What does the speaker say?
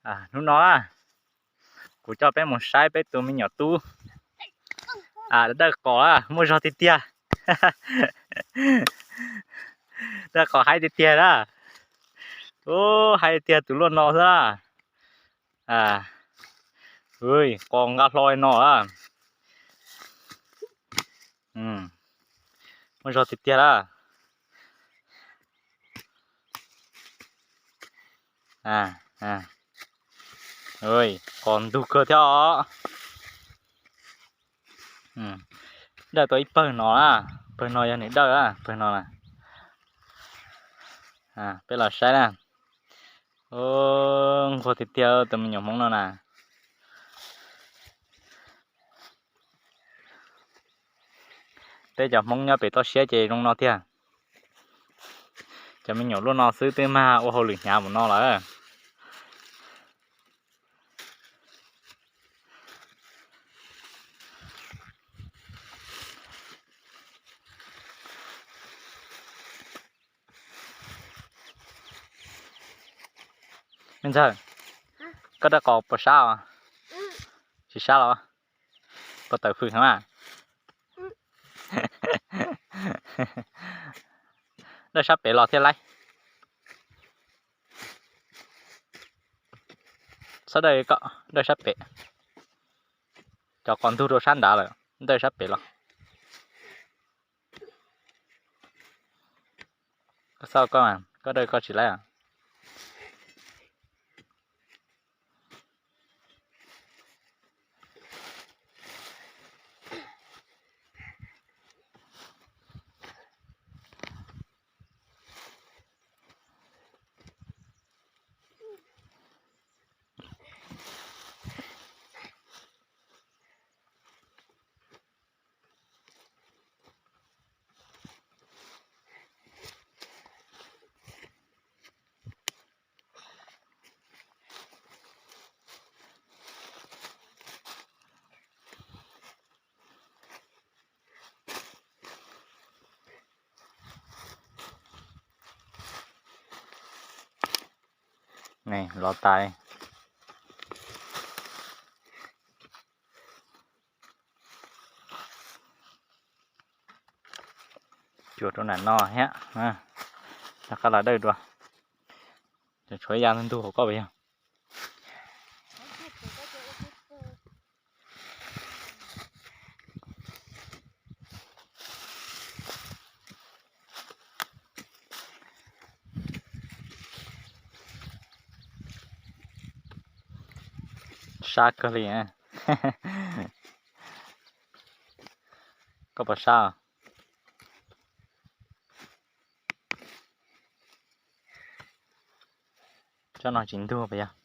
Hnub no kuv coj peb mus saib peb tus me nyuam tub. Dawj qos muaj zog tiag tiag. Dawj qos haib tiag tiag na. Ub, haib tiag tus luaj no xwb na. Qos nqa hlo li no a. Muaj zog tiag tiag na. Qos ntug kawg thiab os. Dawj tau ib pawg no na. Pawg no yog nws dawj na, pawg no na. Peb los saib na. Nquag tiag tiag tus me nyuam hmoob no na. Peb cov hmoob nyob pem toj siab ces zoo no tiag. Cov me nyuam luaj no xwb twb mag ua hauj lwm hnyav mus no lawm. Me ntxawg, koj dawj qos puas sab os? Tsis sab los? Puas tawm fws heev na? Dawj sab pem los thiaj laib. Sab dawj, dawj sab pem. Cov qos ntug rau sab nrad lawm, dawj sab pem los. Koj xauj koj, koj dawj koj tsis laib. Los tas. Cuam rau nram no thiab. Rov qab los dawj dua. Tshuav ya ntug hauv koj puas yog? Sab kawg li. Koj puas sab? Tsob no tsis ntug puas yog?